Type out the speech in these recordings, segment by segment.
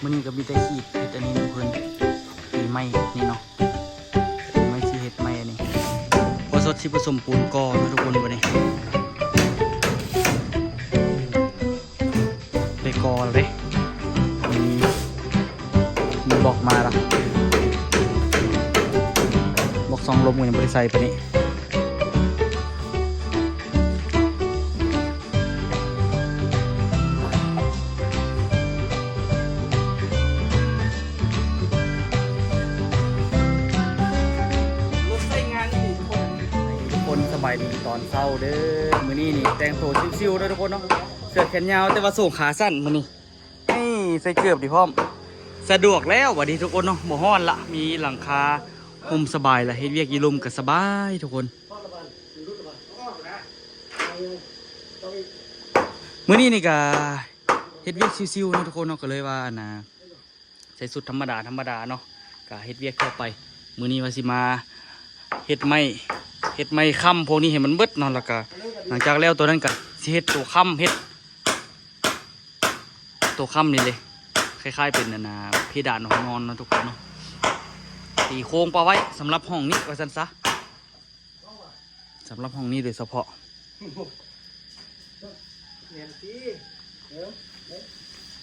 ມື້ນີ້ກໍມີແຕ່ຂີດເຮັດອັນນີ້ນຳເພິ່ນ ຕີໄມ້ນີ້ເນາະ ຕີໄມ້ ຊິເຮັດໄມ້ອັນນີ້ ບໍ່ສົດ ຊິປະສົມປູນກໍ່ເນາະທຸກຄົນ. ບັດນີ້ໄດ້ກໍ່ແລ້ວເດ້ ມີ ມີບລັອກມາລະ ບລັອກສອງລົມກໍຍັງບໍ່ໄດ້ໃສ່ປານນີ້. ຄົນສະບາຍດີຕອນເຊົ້າເດີ້. ມື້ນີ້ນີ້ແຕ່ງໂຕຊິວໆເດີ້ທຸກຄົນເນາະ ເສື້ອແຂນຍາວ ແຕ່ວ່າໂສ້ງຂາສັ້ນມື້ນີ້ ນີ້ໃສ່ເກີບດີພ້ອມ ສະດວກແລ້ວບັດນີ້ທຸກຄົນເນາະ ບໍ່ຮ້ອນລະ ມີຫຼັງຄາຮົ່ມສະບາຍລະ ເຮັດວຽກຢູ່ລຸ່ມກໍສະບາຍທຸກຄົນ. ມື້ນີ້ນີ້ກະເຮັດວຽກຊິວໆເນາະທຸກຄົນເນາະ ກໍເລີຍວ່າອັນນ່າ ໃສ່ຊຸດທຳມະດາ ທຳມະດາເນາະ ກະເຮັດວຽກທົ່ວໄປ. ມື້ນີ້ວ່າຊິມາເຮັດໄມ້ ເຮັດໄມ້ຄ້ຳພວກນີ້ໃຫ້ມັນເບິດເນາະ ແລ້ວກະຫຼັງຈາກແລ້ວໂຕນັ້ນກະຊິເຮັດໂຕຄ້ຳ ເຮັດໂຕຄ້ຳນີ້ເລີຍ ຄ້າຍໆເປັນອັນນ່າ ເພດານຫ້ອງນອນເນາະທຸກຄົນເນາະ ຕີໂຄງປະໄວ້ສຳລັບຫ້ອງນີ້ວ່າຊັ້ນຊະ. ສຳລັບຫ້ອງນີ້ໂດຍສະເພາະ ແມ່ນຕິ ເອີ ເອີ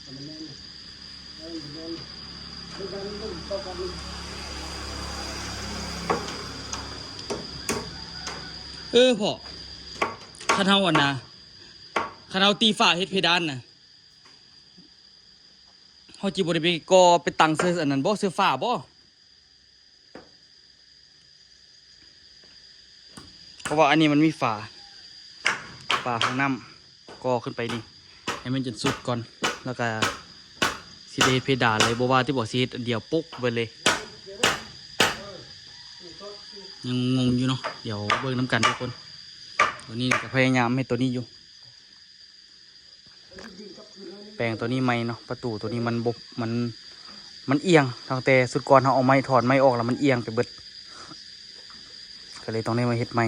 ໃຫ້ມັນແມ່ນ ເອີ ໃຫ້ມັນແມ່ນ ເອີ ເອີ ເອີ ພໍ້ ຄັນເຮົາອັນນ່າ ຄັນເຮົາຕີຝາເຮັດເພດານນະ ເຮົາຊິບໍ່ໄດ້ໄປກໍ່ໄປຕັ້ງເຊິ່ອັນນັ້ນບໍ່ ເຊິ່ຝາບໍ່? ເພາະວ່າອັນນີ້ມັນມີຝາ ຝາຫ້ອງນ້ຳ ກໍ່ຂຶ້ນໄປນີ້ ໃຫ້ມັນຈົນສຸດກ່ອນ ແລ້ວກະຊິໄດ້ເຮັດເພດານເລີຍ ບໍ່ວ່າຕິບໍ່ ຊິເຮັດອັນດຽວໂປະເບິດເລີຍ. ຍັງງົງຢູ່ເນາະ ດຽວເບິ່ງນຳກັນທຸກຄົນ. ໂຕນີ້ກະພະຍາຍາມເຮັດໂຕນີ້ຢູ່. ແປງໂຕນີ້ໃໝ່ເນາະ ປະຕູໂຕນີ້ມັນບໍ່ ມັນ ມັນອຽງ ຕັ້ງແຕ່ຊຸດກ່ອນເຮົາເອົາໄມ້ ຖອນໄມ້ອອກແລ້ວມັນອຽງໄປເບິດ ກໍເລີຍຕ້ອງໄດ້ມາເຮັດໃໝ່.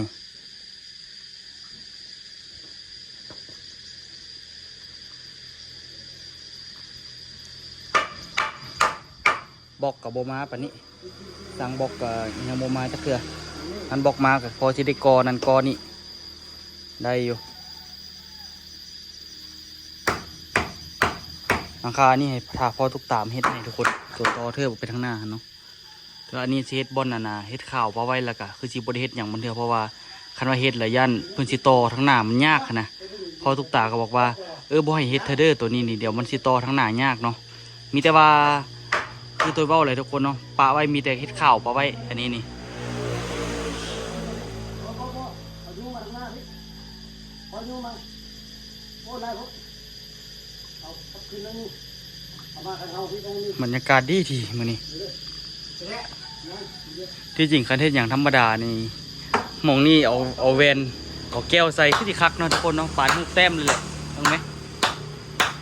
ບລັອກກໍບໍ່ມາປານນີ້ ສັ່ງບລັອກກໍຍັງບໍ່ມາຈັກເທື່ອ ຄັນບລັອກມາກໍພໍຊິໄດ້ກໍ່ນັ້ນກໍ່ນີ້ ໄດ້ຢູ່. ຫຼັງຄານີ້ໃຫ້ຖ້າພໍ່ຕຸກຕາມເຮັດໃຫ້ທຸກຄົນ ຕົວຕໍ່ເທີບອອກໄປທາງໜ້າຫັ້ນເນາະ. ແຕ່ວ່າອັນນີ້ຊິເຮັດບ່ອນອັນນ່າ ເຮັດຂາວປະໄວ້ ແລ້ວກະຄືຊິບໍ່ໄດ້ເຮັດຫຍັງມັນເທື່ອ ເພາະວ່າຄັນວ່າເຮັດແລ້ວຢ້ານເພິ່ນຊິຕໍ່ທາງໜ້າມັນຍາກຫັ້ນນະ. ພໍ່ຕຸກຕາກໍບອກວ່າ ເອີ ບໍ່ໃຫ້ເຮັດເທື່ອເດີ້ ໂຕນີ້ນີ້ ດຽວມັນຊິຕໍ່ທາງໜ້າຍາກເນາະ. ມີແຕ່ວ່າ ຄືໂຕເວົ້າແຫຼະທຸກຄົນເນາະ ປະໄວ້ ມີແຕ່ເຮັດຂາວປະໄວ້ ອັນນີ້ນີ້. ບັນຍາກາດດີໆມື້ນີ້ ທີ່ຈິງຄັນເຮັດຫຍັງທຳມະດານີ້ ໝ່ອງນີ້ເອົາ ເອົາແວ່ນ ເອົາແກ້ວໃສ່ ຄືຊິຄັກເນາະທຸກຄົນເນາະ. ປານຮູບແຕ້ມເລີຍແຫຼະ ເບິ່ງແມ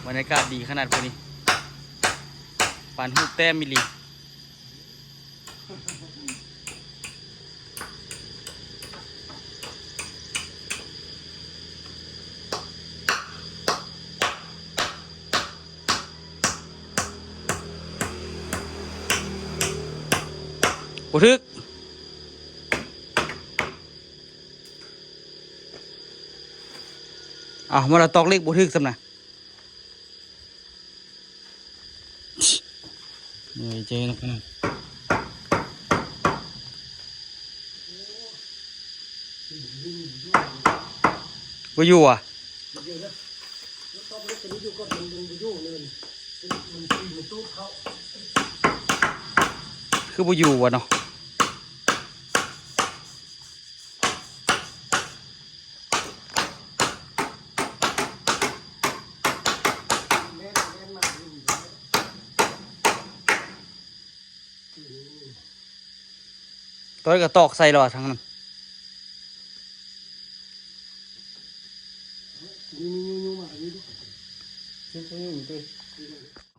ບັນຍາກາດດີຂະໜາດພຸ້ນນີ້ ປານຮູບແຕ້ມອີ່ຫຼີ. ບໍ່ຖືກ ເອົາ ມາລະຕອກເລກບໍ່ຖືກຊ້ຳນະ. ເມື່ອຍໃຈເນາະ ບໍ່ຢູ່ຫວາ? ຄືບໍ່ຢູ່ຫວາເນາະ? ໂຕນີ້ກໍຕອກໃສ່ແລ້ວທາງນັ້ນ.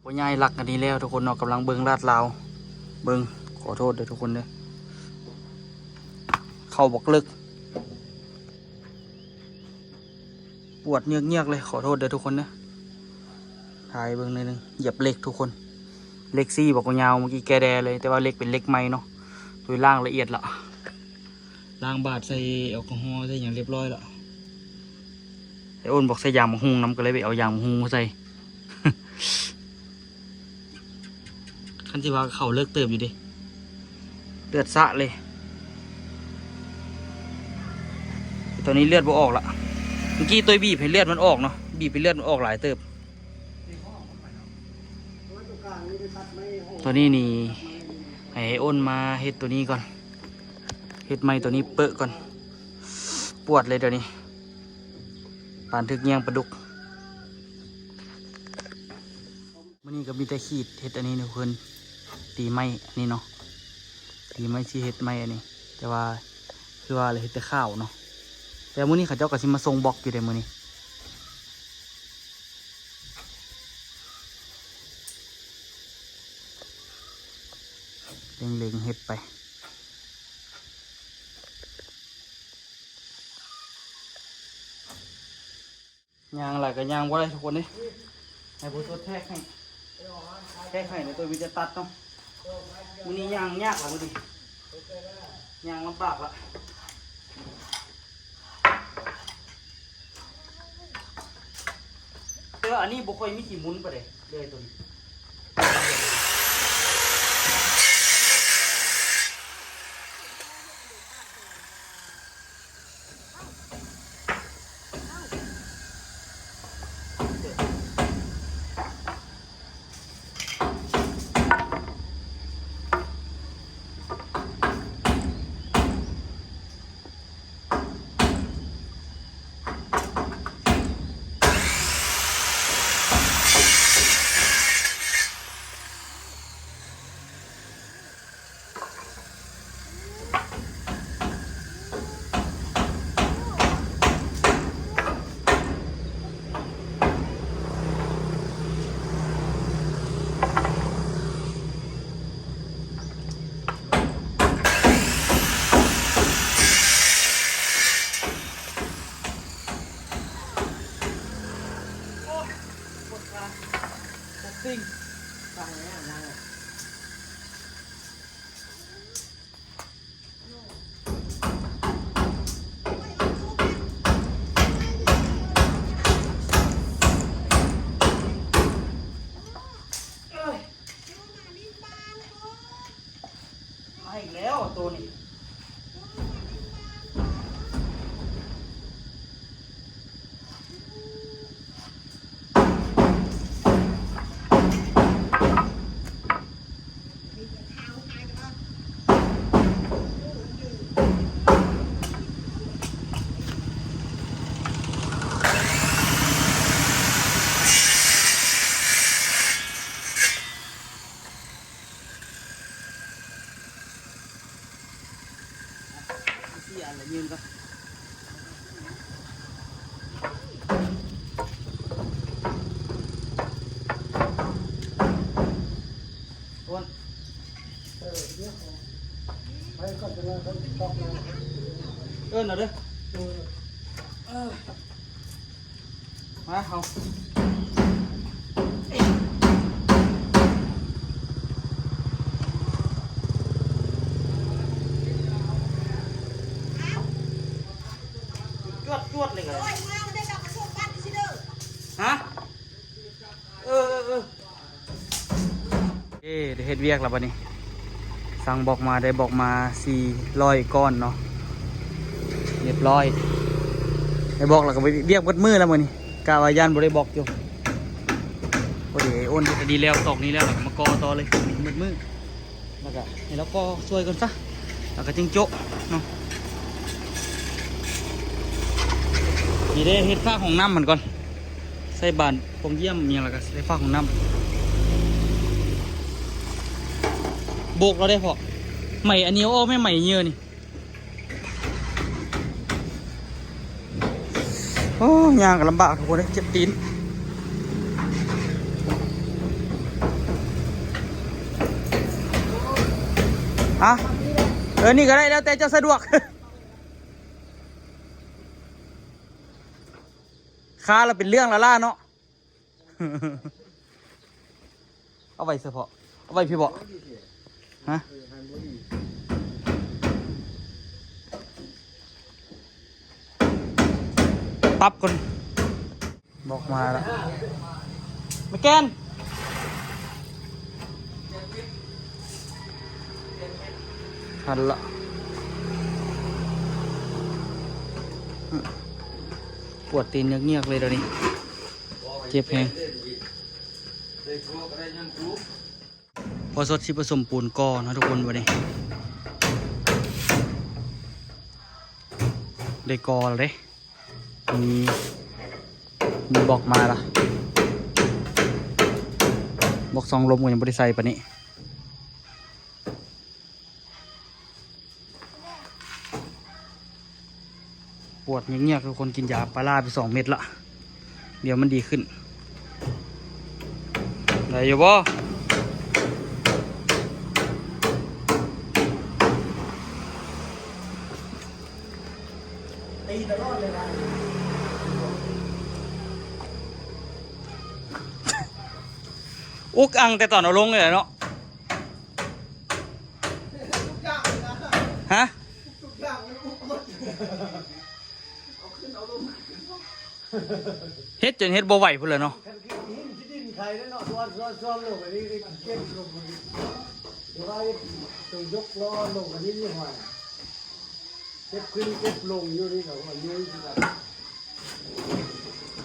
ພໍ່ໃຫຍ່ລັກອັນນີ້ແລ້ວທຸກຄົນເນາະ ກຳລັງເບິ່ງລາດລາວ ເບິ່ງ ຂໍໂທດເດີ້ທຸກຄົນເດີ້ ເຂົ້າບັກເລິກ ປວດເງືອກໆເລີຍ ຂໍໂທດເດີ້ທຸກຄົນເດີ້ ຖ່າຍເບິ່ງໜ້ອຍໜຶ່ງ ຢຽບເຫຼັກທຸກຄົນ ເຫຼັກສີ່ບັກຍາວ ເມື່ອກີ້ແກ່ແດ່ເລີຍ ແຕ່ວ່າເຫຼັກເປັນເຫຼັກໃໝ່ເນາະ. ໂດຍລ້າງລະອຽດລະ ລ້າງບາດໃສ່ແອລກໍຮໍໃສ່ຫຍັງຮຽບຮ້ອຍລະ. ໄອ້ໂອນບອກໃສ່ຢາງບັກຫຸ່ງນຳ ກໍເລີຍໄປເອົາຢາງບັກຫຸ່ງມາໃສ່. ຄັນຊິວ່າເຂົ້າເລິກເຕີບຢູ່ເດ ເລືອດຊະເລີຍ. ຕອນນີ້ເລືອດບໍ່ອອກລະ. ເມື່ອກີ້ຕົວຍບີບໃຫ້ເລືອດມັນອອກເນາະ ບີບໃຫ້ເລືອດມັນອອກຫຼາຍເຕີບ. ຕົວນີ້ນີ້ ໃຫ້ອ້ນມາເຮັດຕົວນີ້ກ່ອນ ເຮັດໄມ້ຕົວນີ້ເປິະກ່ອນ. ປວດເລີຍດຽວນີ້ ປານຖືກຍ່ຽງປາດຸກ. ມື້ນີ້ກໍມີແຕ່ຂີດເຮັດອັນນີ້ນະເພິ່ນ ຕີໄມ້ອັນນີ້ເນາະ ຕີໄມ້ຊິເຮັດໄມ້ອັນນີ້ ແຕ່ວ່າຄືວ່າລະເຮັດແຕ່ຂາວເນາະ. ແຕ່ມື້ນີ້ເຂົາເຈົ້າກໍຊິມາສົ່ງບລັອກຢູ່ເດ້ມື້ນີ້. ເລັ່ງໆເຮັດໄປ. ຍ່າງຫຼາຍກໍຍ່າງບໍ່ໄດ້ທຸກຄົນເດ້. ໃຫ້ຜູ້ຊ່ວຍແທກໃຫ້ ແທກໃຫ້ແລ້ວຕົວມີແຕ່ຕັດເນາະ. ມື້ນີ້ຍ່າງຍາກລະມື້ນີ້ ຍ່າງລຳບາກລະ. ແຕ່ວ່າອັນນີ້ບໍ່ຄ່ອຍມີຂີ້ໝຸນປານໃດເລີຍຕົວນີ້. ມາອີກແລ້ວໂຕນີ້. ສີ່ອັນລະຢືນກ່ອນ ໂອນ ເອີ ດຽວ ໄປກ່ອນ ຈະມາເຂົາຕອກ ເອີ້ນເອົາເດີ ເອີ. ມາເຮົາ ຈວດໆເລີຍກໍໄດ້ ຮະ ເອີ ເອີ ເອີ. ເອີ ໄດ້ເຮັດວຽກແລ້ວບັດນີ້ ສັ່ງບລັອກມາ ໄດ້ບລັອກມາສີ່ຮ້ອຍກ້ອນເນາະ ຮຽບຮ້ອຍ ໄດ້ບລັອກແລ້ວກໍໄປວຽກເບິດມື້ແລ້ວມື້ນີ້ ກະວ່າຢ້ານບໍ່ໄດ້ບລັອກຢູ່ ພໍດີອ້ນເຮັດອັນນີ້ແລ້ວ ຕອກນີ້ແລ້ວ ແລ້ວກໍມາກໍ່ຕໍ່ເລີຍ ເບິດມື້ ແລ້ວກໍໃຫ້ລາວກໍ່ຊ່ວຍກ່ອນຊະ ແລ້ວກໍຈຶ່ງໂຈະເນາະ ນີ້ເດ້ ເຮັດຝາຫ້ອງນ້ຳມັນກ່ອນ. ໃສ່ບານປ່ອງຢ້ຽມຫຍັງ ແລ້ວກໍໃສ່ຝາຫ້ອງນ້ຳ ໂບກແລ້ວເດ້ພໍ່ ໄໝອັນນີ້ເອົາອອກແມ່ນໄໝເຫຍື້ອນີ້ ໂອ້ ຍ່າງກໍລຳບາກທຸກຄົນເດ້ ເຈັບຕີນ ຮະ ເອີ ນີ້ກໍໄດ້ ແລ້ວແຕ່ເຈົ້າສະດວກ ຄາລະເປັນເລື່ອງລະລະເນາະ ເອົາໄວ້ສະເພາະ ເອົາໄວ້ພີ້ບໍ? ຮະ? ປັບກ່ອນ. ບອກມາລະ ແມ່ແກ່ນ ຫັ້ນລະ. ປວດຕີນເງືອກໆເລີຍດຽວນີ້ ເຈັບແຮງ. ພໍສົດຊິປະສົມປູນກໍ່ເນາະທຸກຄົນ. ບັດນີ້ໄດ້ກໍ່ແລ້ວເດ້ ມີ ມີບອກມາລະ. ບອກສອງລົມກໍຍັງບໍ່ໄດ້ໃສ່ປານນີ້. ປວດເງືອກໆ ທຸກຄົນ. ກິນຢາປາລາໄປສອງເມັດລະ ດຽວມັນດີຂຶ້ນ. ໄດ້ຢູ່ບໍ່? ຕີຕະຫຼອດເລີຍນະ. ອຸກອັ່ງແຕ່ຕອນເອົາລົງນີ້ແຫຼະເນາະ. ຮະ? ເຮັດຈົນເຮັດບໍ່ໄຫວພຸ້ນແຫຼະເນາະ. ຄັນຄືຫີນຊິດິນໄຄແລ້ວເນາະ ຊວນໆໆ ລົງອັນນີ້ເກັບລົງ ຫຼືວ່າໂຕຍົກລໍ້ລົງອັນນີ້ຢູ່ຫວາ ເກັບຂຶ້ນເກັບລົງຢູ່ນີ້ກໍວ່າຍຸ້ງຄືກັນ.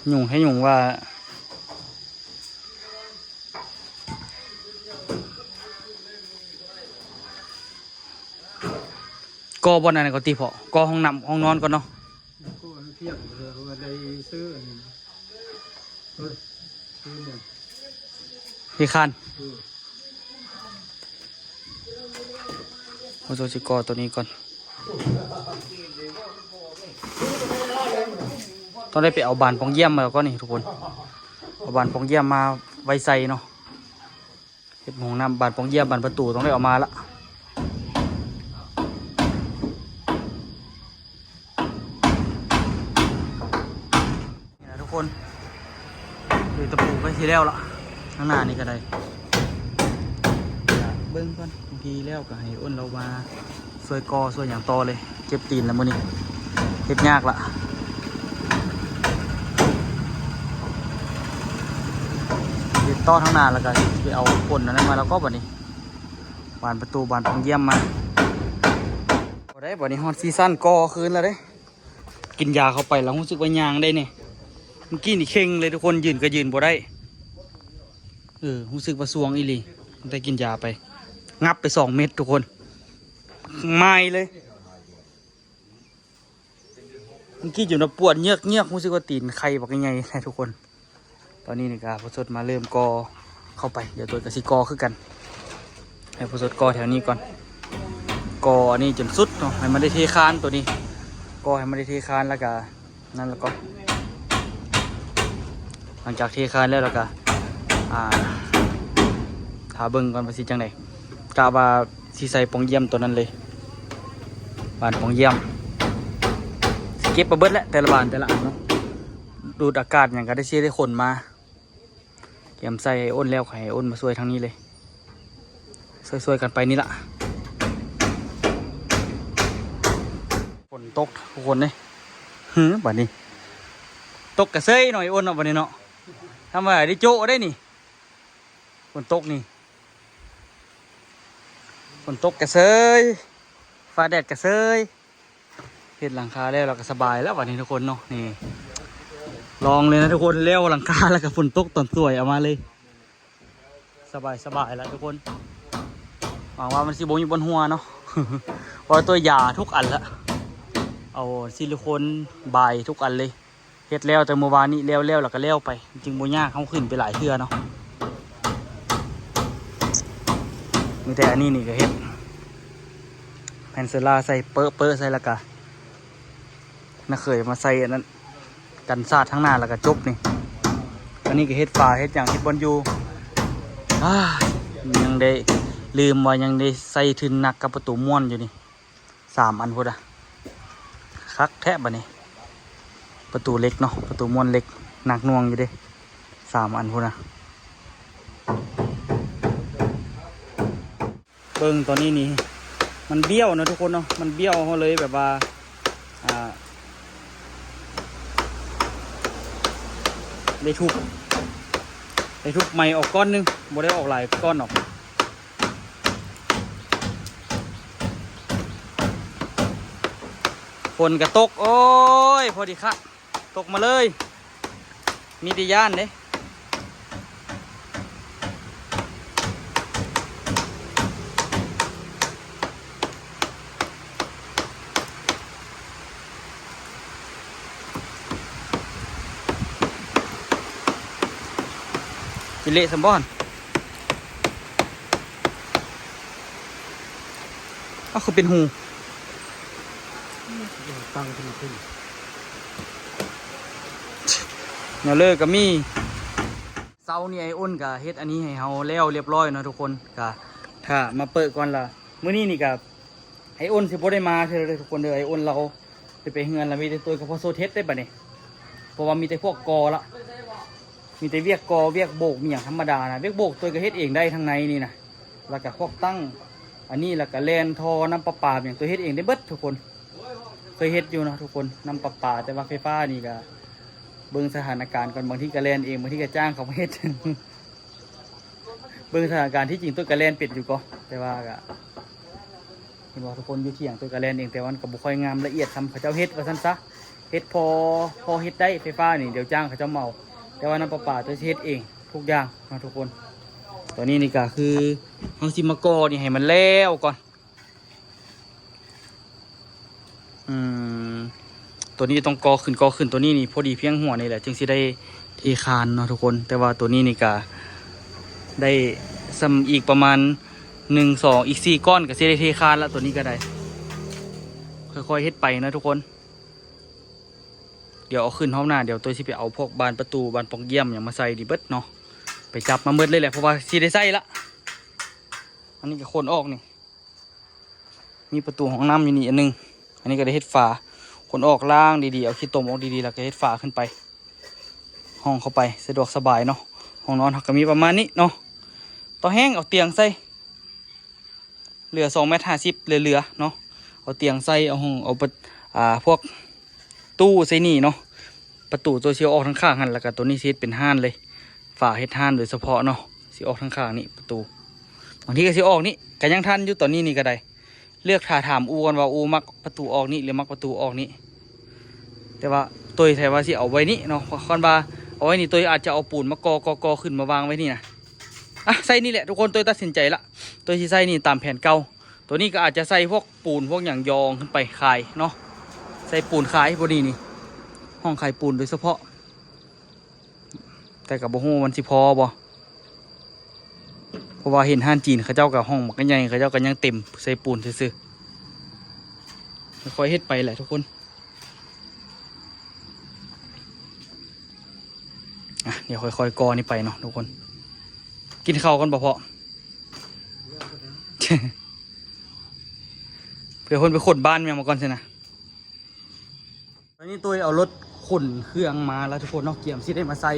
ຫຍຸ້ງໃຫ້ຫຍຸ້ງວ່າ ກໍ່ບ່ອນນັ້ນກ່ອນຕິພໍ່ ກໍ່ຫ້ອງນ້ຳຫ້ອງນອນກ່ອນເນາະ. ກໍພຽງເລີຍວ່າໄດ້ຊື້ອັນນີ້ ເອີ ຊື້ຫຍັງ ທີ່ຄານ ເອີ ໂອ້ ຊິກໍ່ຕົວນີ້ກ່ອນ. ຕ້ອງໄດ້ໄປເອົາບານປ່ອງຢ້ຽມມາກ່ອນນີ້ທຸກຄົນ ເອົາບານປ່ອງຢ້ຽມມາໄວ້ໃສ່ເນາະ. ເຮັດຫ້ອງນ້ຳ ບານປ່ອງຢ້ຽມ ບານປະຕູຕ້ອງໄດ້ເອົາມາລະ. ນີ້ນະທຸກຄົນ ໂດຍຕະປູໃກ້ຊິແລ້ວລະ ຂ້າງໜ້ານີ້ກໍໄດ້. ເບິ່ງກ່ອນ ບາງທີແລ້ວກໍໃຫ້ອ້ນລາວມາຊ່ວຍກໍ່ຊ່ວຍຫຍັງຕໍ່ເລີຍ. ເຈັບຕີນລະມື້ນີ້ ເຮັດຍາກລະ ເຮັດຕໍ່ທາງໜ້າ ແລ້ວກໍຊິໄປເອົາຝົນອັນນັ້ນມາ ແລ້ວກໍບັດນີ້ບານປະຕູບານປ່ອງຢ້ຽມມາ. ບໍ່ໄດ້ ບັດນີ້ຮອດຊີຊັນກໍ່ຄືນແລ້ວເດ້. ກິນຢາເຂົ້າໄປແລ້ວຮູ້ສຶກວ່າຍ່າງໄດ້ແດ່. ເມື່ອກີ້ນີ້ເຄັ່ງເລີຍທຸກຄົນ ຢືນກໍຢືນບໍ່ໄດ້. ເອີ ຮູ້ສຶກວ່າສ່ວງອີ່ຫຼີ ແຕ່ກິນຢາໄປ ງັບໄປສອງເມັດທຸກຄົນ ໝາຍເລີຍ. ເມື່ອກີ້ຈົນວ່າປວດເງືອກໆ ຮູ້ສຶກວ່າຕີນໄຂ່ບັກໃຫຍ່ແຫຼະທຸກຄົນ. ຕອນນີ້ນີ້ກໍພໍ່ສົດມາເລີ່ມກໍ່ເຂົ້າໄປ ດຽວຕົວກໍຊິກໍ່ຄືກັນ ໃຫ້ພໍ່ສົດກໍ່ແຖວນີ້ກ່ອນ ກໍ່ອັນນີ້ຈົນສຸດເນາະ ໃຫ້ມັນໄດ້ເທຄານຕົວນີ້ ກໍ່ໃຫ້ມັນໄດ້ເທຄານ ແລ້ວກໍນັ້ນ ແລ້ວກໍຫຼັງຈາກເທຄານແລ້ວ ແລ້ວກໍ ອ່າ ຖ້າເບິ່ງກ່ອນວ່າຊິຈັ່ງໃດ ກະວ່າ ຊິໃສ່ປ່ອງຢ້ຽມຕົວນັ້ນເລີຍ ບານປ່ອງຢ້ຽມ ຊິເກັບມາເບິດແຫຼະ ແຕ່ລະບານແຕ່ລະອັນເນາະ ດູດອາກາດຫຍັງກໍໄດ້ ຊິໄດ້ຂົນມາ ກຽມໃສ່ໃຫ້ອ້ນແລ້ວ ໃຫ້ອ້ນມາຊ່ວຍທາງນີ້ເລີຍ ຊ່ວຍໆກັນໄປນີ້ລະ. ຝົນຕົກທຸກຄົນເດ້ ຫື ບາດນີ້ຕົກກະເຊີຍເນາະ ອ້ນເນາະ ບາດນີ້ເນາະ ທຳມະດາໄດ້ໂຈະໄດ້ນີ້ ຝົນຕົກນີ້ ຝົນຕົກກະເຊີຍ ຟ້າແດດກະເຊີຍ. ເຮັດຫຼັງຄາແລ້ວ ແລ້ວກໍສະບາຍແລ້ວບັດນີ້ທຸກຄົນເນາະ. ນີ້ ລອງເລີຍນະທຸກຄົນ ແລ້ວຫຼັງຄາແລ້ວກໍຝົນຕົກຕອນສວຍ ເອົາມາເລີຍ ສະບາຍໆແລ້ວທຸກຄົນ. ຫວັງວ່າມັນຊິບໍ່ມີບ່ອນຮົ່ວເນາະ ເພາະວ່າຕົວຢາທຸກອັນລະ ເອົາຊິລິໂຄນບາຍທຸກອັນເລີຍ. ເຮັດແລ້ວແຕ່ມື້ວານນີ້ ແລ້ວໆ ແລ້ວກໍແລ້ວໄປ ຈຶ່ງບໍ່ຍາກ ເຮົາຂຶ້ນໄປຫຼາຍເທື່ອເນາະ. ມີແຕ່ອັນນີ້ນີ້ກໍເຮັດແຜ່ນເຊີລາໃສ່ເປິໆໃສ່ ແລ້ວກໍນ້າເຂີຍມາໃສ່ອັນນັ້ນ ກັນສາດທາງໜ້າ ແລ້ວກໍຈົບນີ້. ອັນນີ້ກໍເຮັດຝາເຮັດຫຍັງ ເຮັດບ່ອນຢູ່. ອາ ຍັງໄດ້ ລືມວ່າຍັງໄດ້ໃສ່ທຶນໜັກກັບປະຕູມ້ວນຢູ່ນີ້. ສາມອັນພຸ້ນນະ ຄັກແທ້ບາດນີ້. ປະຕູເຫຼັກເນາະ ປະຕູມ້ວນເຫຼັກ ໜັກໜ່ວງຢູ່ເດ້ ສາມອັນພຸ້ນນະ. ເບິ່ງຕອນນີ້ນີ້ ມັນບ້ຽວເນາະທຸກຄົນເນາະ ມັນບ້ຽວ ເຮົາເລີຍແບບວ່າ ອ່າ ໄດ້ທຸບ ໄດ້ທຸບໃໝ່ອອກກ້ອນໜຶ່ງ ບໍ່ໄດ້ອອກຫຼາຍກ້ອນດອກ. ຝົນກະຕົກ ໂອ້ຍ ພໍດີຄັກ ຕົກມາເລີຍ ມີແຕ່ຢ້ານເດ້. ຊິເລະສ່ຳບໍ່ຫັ້ນ? ອ້າວ ຄືເປັນຮູ? ຕັ້ງຂຶ້ນມາຂຶ້ນ ແນວເລີກະມີ. ເຊົ້ານີ້ອ້າຍອ້ນກະເຮັດອັນນີ້ໃຫ້ເຮົາແລ້ວລຽບຮ້ອຍເນາະທຸກຄົນ ກະຖ້າມາເປີດກ່ອນລະ. ມື້ນີ້ນີ້ກະອ້າຍອ້ນຊິບໍ່ໄດ້ມາເທື່ອເດີທຸກຄົນເດີ ອ້າຍອ້ນລາວໄດ້ໄປເຮືອນລະ ມີແຕ່ໂຕຍກັບພໍ່ໂຊດເຮັດໄດ້ບາດນີ້ ເພາະວ່າມີແຕ່ພວກກໍ່ລະ ມີແຕ່ວຽກກໍ່ວຽກໂບກມີຫຍັງທຳມະດານະ ວຽກໂບກໂຕຍກະເຮັດເອງໄດ້ທາງໃນນີ້ນະ ລະກະພວກຕັ້ງອັນນີ້ ລະກະແລ່ນທໍ່ນ້ຳປະປາຫຍັງໂຕຍເຮັດເອງໄດ້ເບິດທຸກຄົນ. ເຄີຍເຮັດຢູ່ເນາະທຸກຄົນ ນ້ຳປະປາ ແຕ່ວ່າໄຟຟ້ານີ້ກະເບິ່ງສະຖານະການກ່ອນ ບາງທີກະແລ່ນເອງ ບາງທີກະຈ້າງເຂົາມາເຮັດ ເບິ່ງສະຖານະການ ທີ່ຈິງໂຕຍກະແລ່ນເປັນຢູ່ກໍ ແຕ່ວ່າກະ ເຫັນບໍ່ທຸກຄົນ ຢູ່ຖຽງໂຕຍກະແລ່ນເອງ ແຕ່ວ່າມັນກະບໍ່ຄ່ອຍງາມລະອຽດສ່ຳເຂົາເຈົ້າເຮັດວ່າຊັ້ນຊະ ເຮັດພໍ ພໍເຮັດໄດ້ ໄຟຟ້ານີ້ດຽວຈ້າງເຂົາເຈົ້າມາເອົາ ແຕ່ວ່ານ້ຳປະປາໂຕຍຊິເຮັດເອງທຸກຢ່າງເນາະທຸກຄົນ. ຕອນນີ້ນີ້ກະຄືເຮົາຊິມາກໍ່ນີ້ໃຫ້ມັນແລ້ວກ່ອນ. ອືມ ໂຕນີ້ຕ້ອງກໍ່ຂຶ້ນ ກໍ່ຂຶ້ນ ໂຕນີ້ນີ້ພໍດີພຽງຫົວນີ້ແຫຼະ ຈຶ່ງຊິໄດ້ເທຄານເນາະທຸກຄົນ. ແຕ່ວ່າໂຕນີ້ນີ້ກະໄດ້ສ່ຳອີກປະມານໜຶ່ງ ສອງ ອີກສີ່ກ້ອນກະຊິໄດ້ເທຄານລະ ໂຕນີ້ກະໄດ້ ຄ່ອຍໆເຮັດໄປເນາະທຸກຄົນ. ດຽວເອົາຂຶ້ນຮອບໜ້າ ດຽວໂຕຍຊິໄປເອົາພວກບານປະຕູ ບານປ່ອງຢ້ຽມຫຍັງມາໃສ່ນີ້ເບິດເນາະ ໄປຈັບມາເບິດເລີຍແຫຼະ ເພາະວ່າຊິໄດ້ໃຊ້ລະ. ອັນນີ້ກະຂົນອອກນີ້ ມີປະຕູຫ້ອງນ້ຳຢູ່ນີ້ອັນໜຶ່ງ ອັນນີ້ກະໄດ້ເຮັດຝາ ຂົນອອກລ້າງດີໆ ເອົາຂີ້ຕົມອອກດີໆ ລະກະເຮັດຝາຂຶ້ນໄປ ຫ້ອງເຂົ້າໄປສະດວກສະບາຍເນາະ. ຫ້ອງນອນເຮົາກະມີປະມານນີ້ເນາະ ຕໍ່ແຮງເອົາຕຽງໃສ່ ເຫຼືອສອງແມັດຫ້າສິບເຫຼືອໆເນາະ ເອົາຕຽງໃສ່ ເອົາຫ້ອງ ເອົາປະ ອ່າ ພວກຕູ້ໃສ່ນີ້ເນາະ. ປະຕູໂຕຊິເອົາອອກທາງຂ້າງຫັ້ນ ລະກະໂຕນີ້ຊິເຮັດເປັນຮ້ານເລີຍ ຝາເຮັດຮ້ານໂດຍສະເພາະເນາະ ຊິອອກທາງຂ້າງນີ້ປະຕູ ບາງທີກະຊິອອກນີ້ ກະຍັງທັນຢູ່ ຕອນນີ້ນີ້ກະໄດ້ ເລືອກຖ້າຖາມອູ່ກ່ອນວ່າອູ່ມັກປະຕູອອກນີ້ ຫຼືມັກປະຕູອອກນີ້ ແຕ່ວ່າໂຕຍແທ້ວ່າຊິເອົາໄວ້ນີ້ເນາະ ຄັນວ່າເອົາໄວ້ນີ້ ໂຕຍອາດຈະເອົາປູນມາກໍ່ ກໍ່ ກໍ່ຂຶ້ນມາວາງໄວ້ນີ້ນະ. ອ່ະ ໃສ່ນີ້ແຫຼະທຸກຄົນ ໂຕຍຕັດສິນໃຈລະ ໂຕຍຊິໃສ່ນີ້ຕາມແຜນເກົ່າ. ໂຕນີ້ກະອາດຈະໃສ່ພວກປູນພວກຫຍັງຢອງຂຶ້ນໄປຂາຍເນາະ ໃສ່ປູນຂາຍ ບໍ່ນີ້ນີ້ ຫ້ອງຂາຍປູນໂດຍສະເພາະ. ແຕ່ກະບໍ່ຮູ້ວ່າມັນຊິພໍບໍ່ ເພາະວ່າເຫັນຮ້ານຈີນເຂົາເຈົ້າກະຫ້ອງບັກໃຫຍ່ ເຂົາເຈົ້າກະຍັງເຕັມໃສ່ປູນຊື່ໆ. ຄ່ອຍໆເຮັດໄປແຫຼະທຸກຄົນ. ອ່ະ ດຽວຄ່ອຍໆກໍ່ນີ້ໄປເນາະທຸກຄົນ. ກິນເຂົ້າກ່ອນບໍ່ພໍ່? ເພື່ອເພິ່ນໄປຂົນບ້ານແມ່ນບໍ່ກ່ອນຊີ້ນະ. ຕອນນີ້ໂຕຍເອົາລົດຂົນເຄື່ອງມາແລ້ວທຸກຄົນເນາະ ກຽມຊິໄດ້ມາໃສ່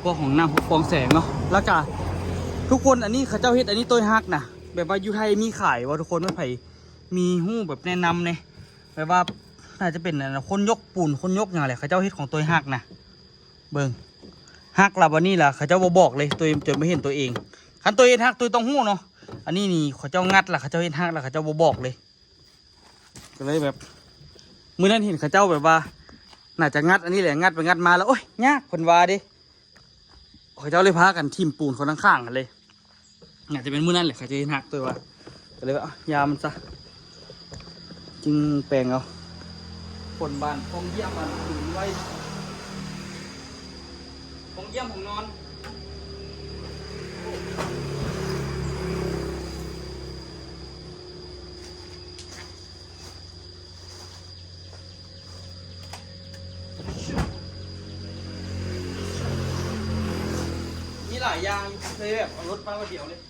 ພວກຫ້ອງນ້ຳ ພວກປ່ອງແສງເນາະ. ລະກະທຸກຄົນ ອັນນີ້ເຂົາເຈົ້າເຮັດ ອັນນີ້ໂຕຍຮັກນະ ແບບວ່າຢູ່ໄທມີຂາຍບໍ່ທຸກຄົນ? ແບບໃຜມີຮູ້ແບບແນະນຳແດ່ ແບບວ່າໜ້າຈະເປັນ ອັນ ຄົນຍົກປູນ ຄົນຍົກຫຍັງແຫຼະ ເຂົາເຈົ້າເຮັດຂອງໂຕຍຮັກນະ. ເບິ່ງ ຮັກລະບາດນີ້ລະ ເຂົາເຈົ້າບໍ່ບອກເລີຍ ໂຕຍຈົນມາເຫັນໂຕເອງ. ຄັນໂຕຍເຮັດຮັກ ໂຕຍຕ້ອງຮູ້ເນາະ. ອັນນີ້ນີ້ເຂົາເຈົ້າງັດລະ ເຂົາເຈົ້າເຮັດຮັກລະ ເຂົາເຈົ້າບໍ່ບອກເລີຍ. ກະເລີຍແບບ ມື້ນັ້ນເຫັນເຂົາເຈົ້າແບບວ່າ ໜ້າຈະງັດອັນນີ້ແຫຼະ ງັດໄປງັດມາລະ ໂອ້ຍ ຍາກ ເພິ່ນວ່າເດ້. ເຂົາເຈົ້າເລີຍພາກັນຖິ້ມປູນເຂົາທາງຂ້າງຫັ້ນເລີຍ. ໜ້າຈະເປັນມື້ນັ້ນແຫຼະ ເຂົາເຈົ້າເຮັດຮັກໂຕຍວ່າ ກະເລີຍວ່າ ເອົ້າ ຢ່າມັນຊະ ຈຶ່ງແປງເອົາ. ຄົນບ້ານ ຫ້ອງຢ້ຽມ ບ້ານ ໄວ້ ຫ້ອງຢ້ຽມ ຫ້ອງນອນ. ມີຫຼາຍຢ່າງຢູ່ ເລີຍແບບເອົາລົດມາບາດດຽວເລີຍ.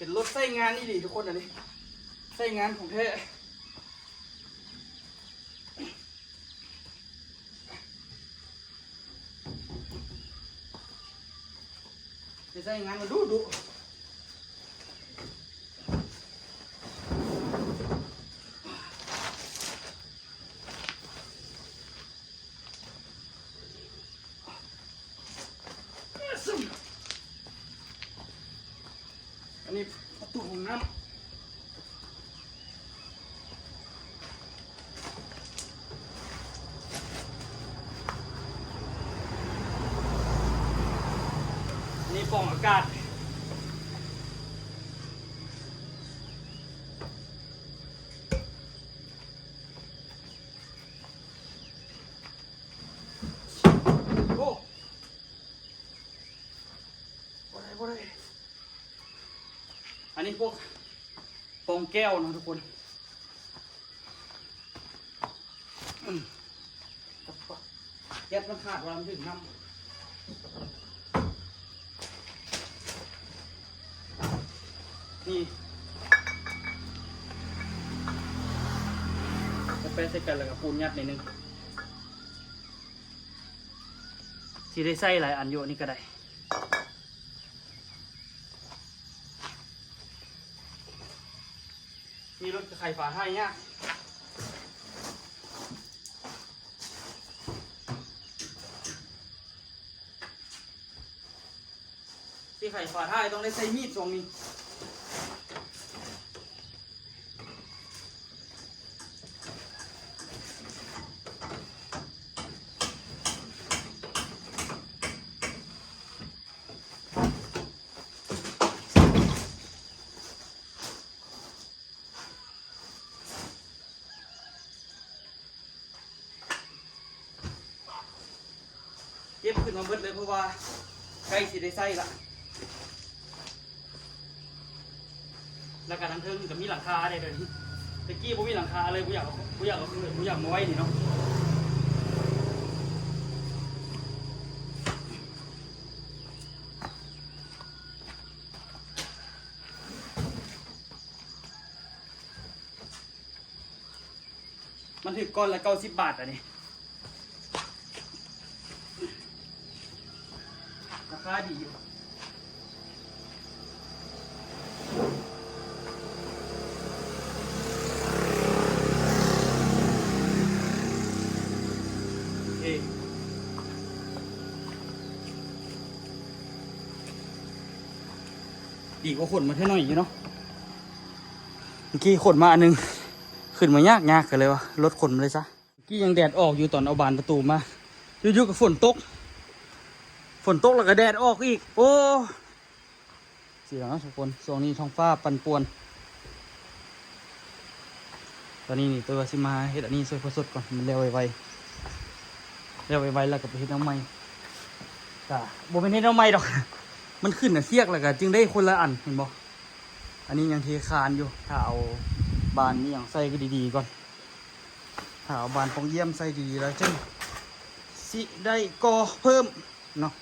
ເປັນລົດໃຊ້ງານອີ່ຫຼີທຸກຄົນ ອັນນີ້ໃຊ້ງານຂອງແທ້ ໄດ້ໃຊ້ງານມາດຸໆ. ອັນນີ້ປະຕູຫ້ອງນ້ຳ ອັນນີ້ປ່ອງອາກາດ. ໂອ້ ບໍ່ໄດ້ ບໍ່ໄດ້ ອັນນີ້ພວກປ່ອງແກ້ວເນາະທຸກຄົນ. ອືມ ແກັດມັນຂາດວ່າມັນຖືກນ້ຳ ນີ້ ກະແປະໃສ່ກັນ ແລ້ວກະປູນຍັດໜ້ອຍໜຶ່ງ. ຊິໄດ້ໃຊ້ຫຼາຍອັນຢູ່ ອັນນີ້ກະໄດ້. ມີລົດກະໄຂຝາທ້າຍຍາກ ຊິໄຂຝາທ້າຍຕ້ອງໄດ້ໃຊ້ມີດຊ່ວງນີ້. ເກັບຂຶ້ນມາເບິດເລີຍ ເພາະວ່າໃກ້ຊິໄດ້ໃຊ້ລະ. ແລ້ວກະທາງເທິງກະມີຫຼັງຄາເດ້ ດຽວນີ້ ແຕ່ກີ້ບໍ່ມີຫຼັງຄາເລີຍ ບໍ່ຢາກ ບໍ່ຢາກ ບໍ່ຢາກມາໄວ້ນີ້ເນາະ. ມັນຖືກກ້ອນລະເກົ້າສິບບາດ ອັນນີ້ ລາຄາດີຢູ່. ໂອເຄ ດີກວ່າຂົນມາເທື່ອໜ້ອຍຢູ່ເນາະ. ເມື່ອກີ້ຂົນມາອັນໜຶ່ງ ຂຶ້ນມາຍາກໆ ກະເລີຍວ່າລົດຂົນມາເລີຍຊະ. ກີ້ຍັງແດດອອກຢູ່ຕອນເອົາບານປະຕູມາ ຢູ່ໆກະຝົນຕົກ ຝົນຕົກແລ້ວກະແດດອອກອີກ ໂອ້ ຊິແລ້ວເນາະທຸກຄົນ. ຊ່ວງນີ້ທ້ອງຟ້າປັ່ນປ່ວນ. ຕອນນີ້ນີ້ ໂຕວ່າຊິມາເຮັດອັນນີ້ຊ່ວຍພໍ່ສົດກ່ອນ ມັນແລ້ວໄວໆ ແລ້ວໄວໆ ແລ້ວກະໄປເຮັດແນວໃໝ່. ກະບໍ່ແມ່ນເຮັດແນວໃໝ່ດອກ ມັນຂຶ້ນນະ ສຽກແລ້ວກະຈຶ່ງໄດ້ຄົນລະອັນ ເຫັນບໍ່? ອັນນີ້ຍັງເທຄານຢູ່ ຖ້າເອົາບານອີ່ຫຍັງໃສ່ກະດີໆກ່ອນ. ຖ້າເອົາບານປ່ອງຢ້ຽມໃສ່ດີໆ ແລ້ວຈຶ່ງຊິໄດ້ກໍ່ເພີ່ມເນາະ.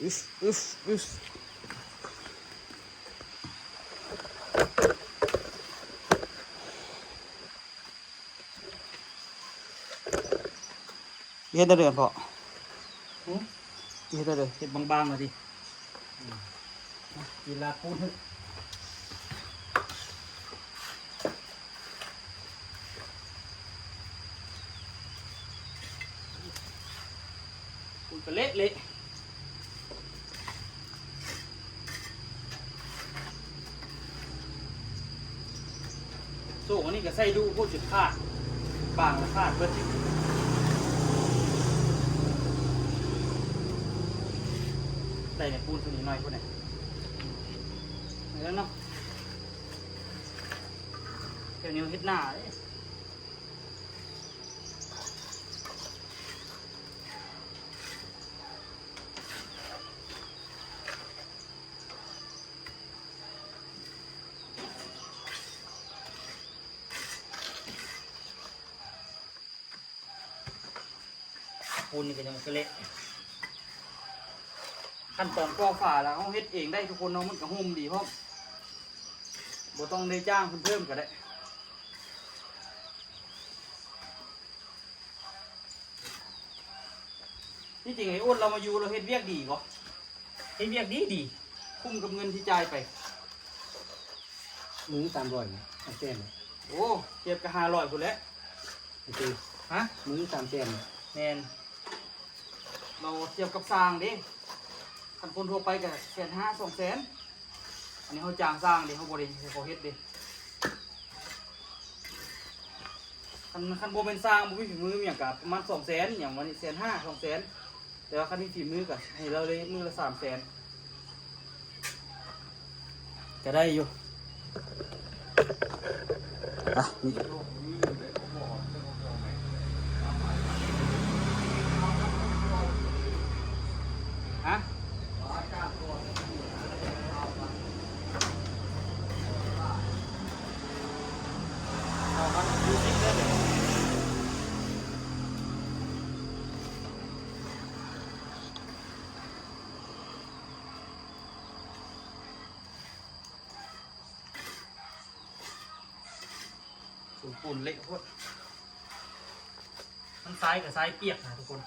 ອຶບ ອຶບ ອຶບ ເຮັດແນວໃດເພາະ? ຫື? ເຮັດແນວໃດ? ເຮັດບາງໆ ວ່າຕິ? ອືມ ກິນລາບປູນເຖາະ ປູນກະເລະເລະ. ໂຊກອັນນີ້ກະໃສ່ດຸໂພດ ຈົນຂາດ ບາງລະຂາດເບິດ. ໃສ່ແມ່ນປູນໂຊນີ້ໜ້ອຍພຸ້ນແຫຼະ ແລ້ວເນາະ ແຖວນີ້ເຮັດໜ້າເດ້. ປູນນີ້ກະຍັງກະເລະ. ຂັ້ນຕອນກໍ່ຝາແລ້ວເຮົາເຮັດເອງໄດ້ທຸກຄົນເນາະ ມັນກະໂຮມດີພ້ອມ ບໍ່ຕ້ອງໄດ້ຈ້າງເພິ່ນເພີ່ມກະໄດ້. ທີ່ຈິງໄອ້ອ້ວນລາວມາຢູ່ລາວເຮັດວຽກດີບໍ່? ເຮັດວຽກດີດີ ຄຸ້ມກັບເງິນທີ່ຈ່າຍໄປ. ມື້ສາມຮ້ອຍນະ ສາມແສນນະ. ໂອ້ ທຽບກະຫ້າຮ້ອຍພຸ້ນແຫຼະ. ໂອເຄ ຮະ? ມື້ສາມແສນນະ. ແມ່ນ. ລາວທຽບກັບຊ່າງເດ້ ຄັນຄົນທົ່ວໄປກະແສນຫ້າ ສອງແສນ. ອັນນີ້ເຮົາຈ້າງຊ່າງເດ້ ເຮົາບໍ່ໄດ້ໃຫ້ເຂົາເຮັດເດ້. ຄັນ ຄັນບໍ່ແມ່ນຊ່າງ ບໍ່ມີຝີມືຫຍັງກະປະມານສອງແສນຫຍັງ ບາດນີ້ແສນຫ້າ ສອງແສນ. ແຕ່ວ່າຄັນມີຝີມືກະໃຫ້ລາວເລີຍມື້ລະສາມແສນ ກະໄດ້ຢູ່. ອ່ະ ນີ້ ຮະ? ປູນເລະໂພດ ມັນຊາຍກະຊາຍປຽກນະທຸກຄົນ.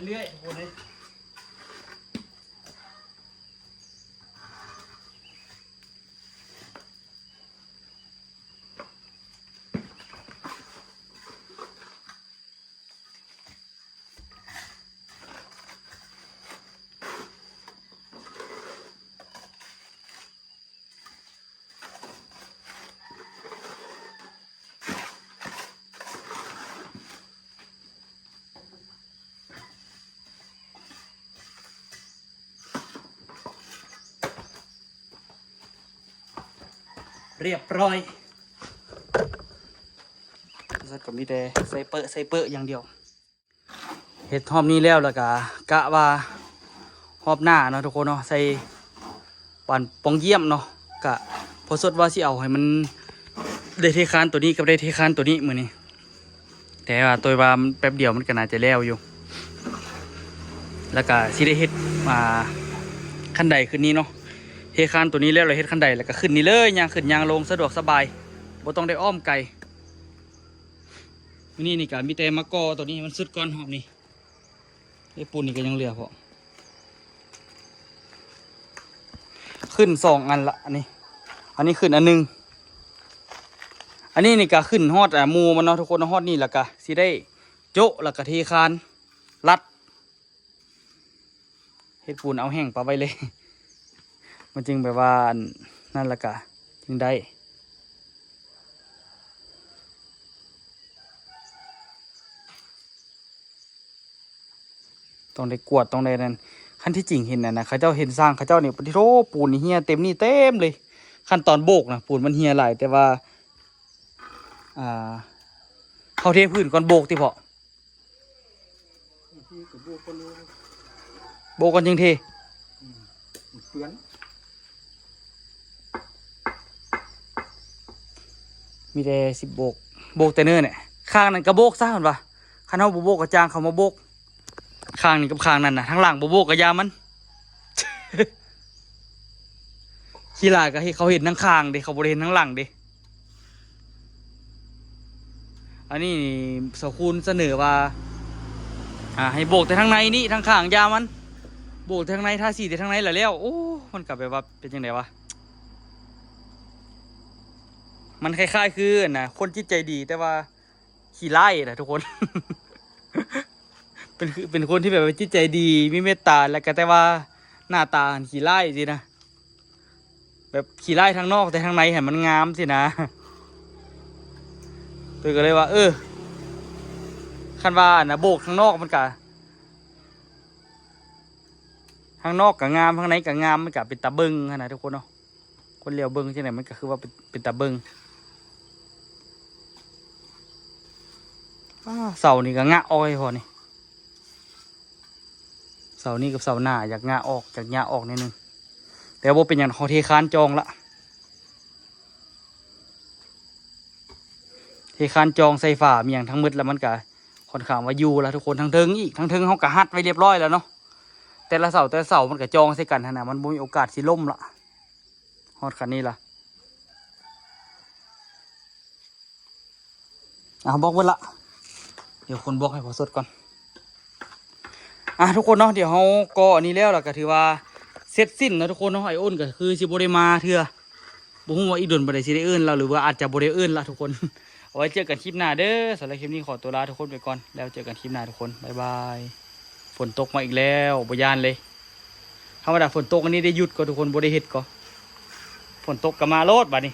ເລື້ອຍໆ ທຸກຄົນເອີຍ. ຮຽບຮ້ອຍ ກະມີແຕ່ໃສ່ເປິ ໃສ່ເປິຢ່າງດຽວ. ເຮັດຮອບນີ້ແລ້ວ ແລ້ວກະກະວ່າຮອບໜ້າເນາະທຸກຄົນເນາະ ໃສ່ປານປ່ອງຢ້ຽມເນາະ. ກະພໍສົດວ່າຊິເອົາໃຫ້ມັນໄດ້ເທຄານໂຕນີ້ກັບໄດ້ເທຄານໂຕນີ້ມື້ນີ້ ແຕ່ວ່າໂຕວ່າແປັບດຽວມັນກະໜ້າຈະແລ້ວຢູ່. ແລ້ວກະຊິໄດ້ເຮັດ ອ່າ ຂັ້ນໄດຂຶ້ນນີ້ເນາະ ເທຄານໂຕນີ້ແລ້ວ ແລ້ວເຮັດຂັ້ນໄດ ແລ້ວກະຂຶ້ນນີ້ເລີຍ ຍ່າງຂຶ້ນຍ່າງລົງສະດວກສະບາຍ ບໍ່ຕ້ອງໄດ້ອ້ອມໄກ. ມື້ນີ້ນີ້ກະມີແຕ່ມາກໍ່ໂຕນີ້ໃຫ້ມັນສຸດກ່ອນຮອບນີ້. ເອີ ປູນນີ້ກະຍັງເຫຼືອພໍ້ ຂຶ້ນສອງອັນລະ ອັນນີ້ ອັນນີ້ຂຶ້ນອັນໜຶ່ງ ອັນນີ້ນີ້ກະຂຶ້ນຮອດ ອ່າ ໝູ່ມັນເນາະທຸກຄົນເນາະ. ຮອດນີ້ແລ້ວກະຊິໄດ້ໂຈະ ແລ້ວກະເທຄານລັດ ເຮັດປູນເອົາແຫ້ງປະໄວ້ເລີຍ ມັນຈຶ່ງແບບວ່າ ອັນນັ້ນ ແລ້ວກະຈຶ່ງໄດ້ ຕ້ອງໄດ້ກວດ ຕ້ອງໄດ້ນັ້ນ. ຄັນທີ່ຈິງເຫັນນັ້ນນະ ເຂົາເຈົ້າເຫັນຊ່າງເຂົາເຈົ້ານີ້ ປະຕິໂທ ປູນນີ້ເຮ່ຍເຕັມນີ້ເຕັມເລີຍ. ຂັ້ນຕອນໂບກນະ ປູນມັນເຮ່ຍຫຼາຍ ແຕ່ວ່າ ອ່າ ເຮົາເທພື້ນກ່ອນໂບກຕິເພາະ? ບາງທີກະໂບກກ່ອນເລີຍ ໂບກກ່ອນຈຶ່ງເທ ອືມ ມັນເປື້ອນ. ມີແຕ່ຊິໂບກ ໂບກແຕ່ເນີນແຫຼະ ຂ້າງນັ້ນກະໂບກຊະ ເພິ່ນວ່າ ຄັນເຮົາບໍ່ໂບກກະຈ້າງເຂົາມາໂບກ. ຂ້າງນີ້ກັບຂ້າງນັ້ນນະ ທາງຫຼັງບໍ່ໂບກກະຢ່າມັນ. ຂີ້ຫຼາຍກະເຮັດ ເຂົາເຫັນທາງຂ້າງເດ້ ເຂົາບໍ່ໄດ້ເຫັນທາງຫຼັງເດ້. ອັນນີ້ສາວຄູນສະເໜີວ່າ ອ່າ ໃຫ້ໂບກແຕ່ທາງໃນນີ້ ທາງຂ້າງຢ່າມັນ ໂບກແຕ່ທາງໃນ ທາສີແຕ່ທາງໃນລະແລ້ວ. ໂອ້ ມັນກໍແບບວ່າເປັນຈັ່ງໃດວະ ມັນຄ້າຍໆຄືອັນນະ ຄົນຈິດໃຈດີ ແຕ່ວ່າຂີ້ຮ້າຍນະທຸກຄົນ ເປັນ ເປັນຄົນທີ່ແບບວ່າຈິດໃຈດີ ມີເມດຕາ ແລ້ວກໍແຕ່ວ່າໜ້າຕາຫັ້ນຂີ້ຮ້າຍຊີ້ນະ ແບບຂີ້ຮ້າຍທາງນອກ ແຕ່ທາງໃນຫັ້ນມັນງາມຊີ້ນະ ໂຕກໍເລີຍວ່າ ເອີ ຄັນວ່າອັນນະ ໂບກທາງນອກມັນກະ ທາງນອກກໍງາມ ທາງໃນກໍງາມ ມັນກໍເປັນຕາເບິ່ງຫັ້ນນະທຸກຄົນເນາະ ຄົນຫຼຽວເບິ່ງຈັ່ງໃດມັນກໍຄືວ່າເປັນ ເປັນຕາເບິ່ງ. ອ້າ ເສົານີ້ກໍງະອອກໃຫ້ພໍນີ້ ເສົານີ້ກັບເສົາໜ້າຢາກງະອອກ ຢາກຫຍ້າອອກໜ້ອຍໜຶ່ງ ແຕ່ບໍ່ເປັນຫຍັງ ເຮົາເທຄານຈອງລະ ເທຄານຈອງໃສ່ຝາມີຫຍັງທັງໝົດ ແລ້ວມັນກະຄ່ອນຂ້າງວ່າຢູ່ລະທຸກຄົນ ທາງເທິງອີກ ທາງເທິງເຮົາກະຮັດໄວ້ລຽບຮ້ອຍແລ້ວເນາະ ແຕ່ລະເສົາ ແຕ່ລະເສົາມັນກະຈອງໃສ່ກັນຫັ້ນນະ ມັນບໍ່ມີໂອກາດຊິລົ້ມລະ ຮອດຂັ້ນນີ້ລະ ອ່າ ບລັອກເບິດລະ ດຽວຄົນບລັອກໃຫ້ພໍສົດກ່ອນ. ອ່າ ທຸກຄົນເນາະ ດຽວເຮົາກໍອັນນີ້ແລ້ວ ແລ້ວກໍຖືວ່າເສັດສິ້ນເນາະທຸກຄົນເນາະ ອ້າຍໂອນກໍຄືຊິບໍ່ໄດ້ມາເທື່ອ ບໍ່ຮູ້ວ່າອີກດົນປານໃດຊິໄດ້ເອີ້ນລາວ ຫຼືວ່າອາດຈະບໍ່ໄດ້ເອີ້ນລະທຸກຄົນ ເອົາໄວ້ເຈີກັນຄລິບໜ້າເດີ. ສຳລັບຄລິບນີ້ຂໍຕົວລາທຸກຄົນໄປກ່ອນ ແລ້ວເຈີກັນຄລິບໜ້າທຸກຄົນ ບາຍບາຍ. ຝົນຕົກມາອີກແລ້ວ ບໍ່ຢ້ານເລີຍ ທຳມະດາຝົນຕົກອັນນີ້ໄດ້ຢຸດກໍ ທຸກຄົນ ບໍ່ໄດ້ເຮັດກໍ ຝົນຕົກກໍມາໂລດບາດນີ້.